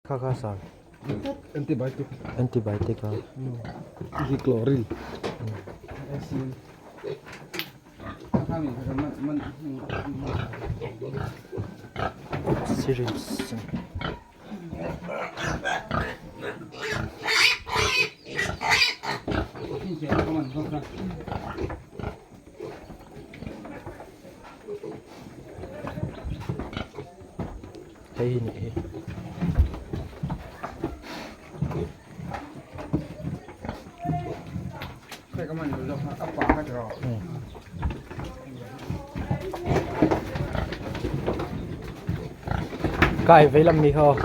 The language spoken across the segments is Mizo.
Kha kha sar. Antibiotic. Antibiotic a. Hi chlorine. Syringe. Hei hi nih hi. Kai vei lam mi kha aw.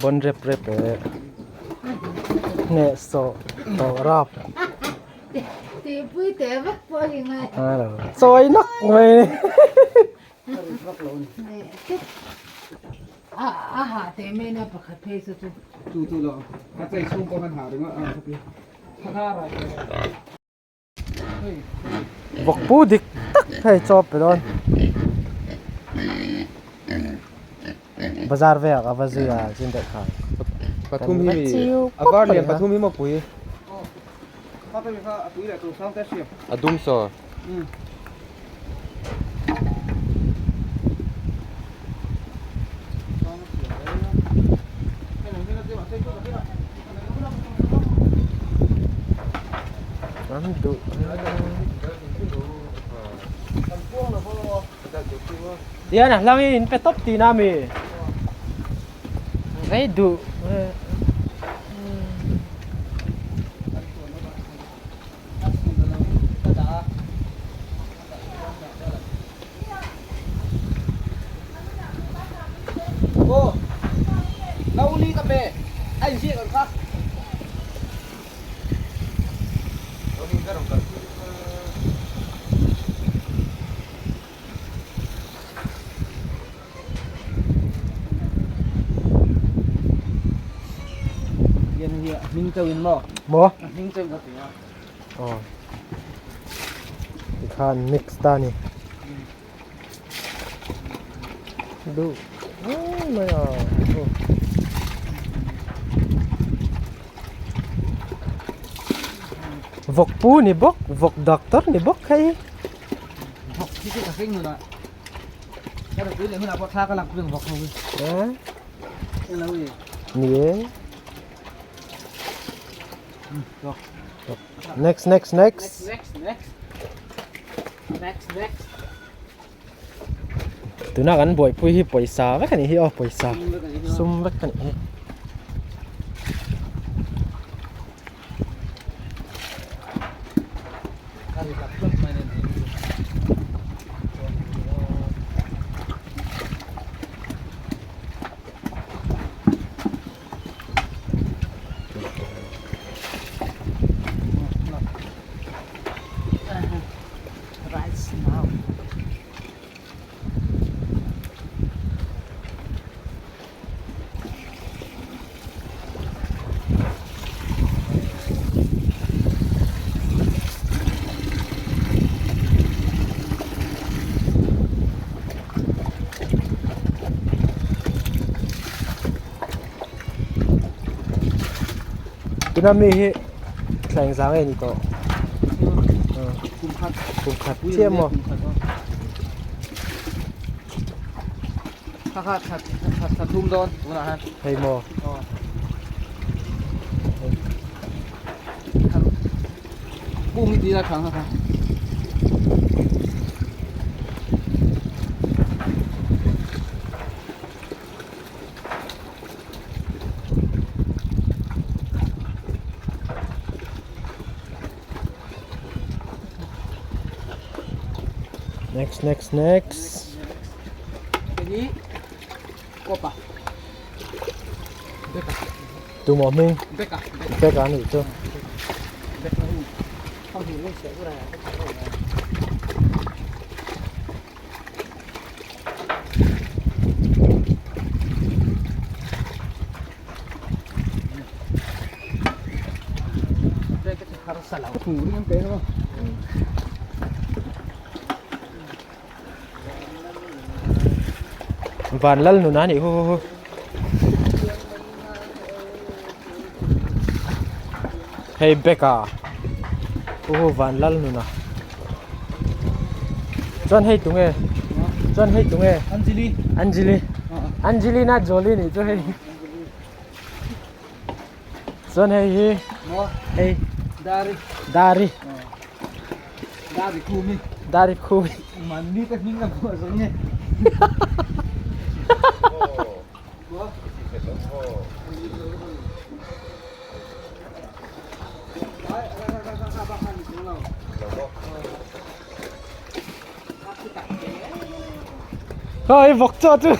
Bon rep rep e hnehsawh tawh rap. Tihpui teh vak pawh hi ngai. Chawi nak mai ni. A a hah teh mai na pakhat phei chu chu. Chu chu lo. Ka chei chhung pawh kan hah ringawt a khapi. Kha rai. Vawkpu dik tak hei chaw pe dawn. Bazar velah ka va zui a chin daih kha. Pathum hi mi a var lian pathum hi maw pui. A dum saw. An duh Tian a hlang in pe tawp tihna a mi Rei duh Maw? Aw tikhan mix ta a ni duh mai mai a aw. Vawk pu ni bawk vawk doctor ni bawk hei. Ni e. Next next next. Next next. Next next. Tuna kan buaipui hi pawisa vek a nih hi aw pawisa sum vek a nih hi. Tuna mi hi thla engzah nge ni tawh kum khat chiah maw hei maw Next next next. Hei kopa. Beka. Tumaw hming. Beka. Beka a nih chu. Van lal nun a nih hu hu hu. Hei bag ah hu hu van lal nun a chuan hei tunge chuan hei tunge Anjali Anjali Angelina Jolie nih chu hei chuan hei hi hei Dari Dari Dari khumi Dari khumi Manni te hming ka hmuh zawng nge Khawi vawk chaw chu.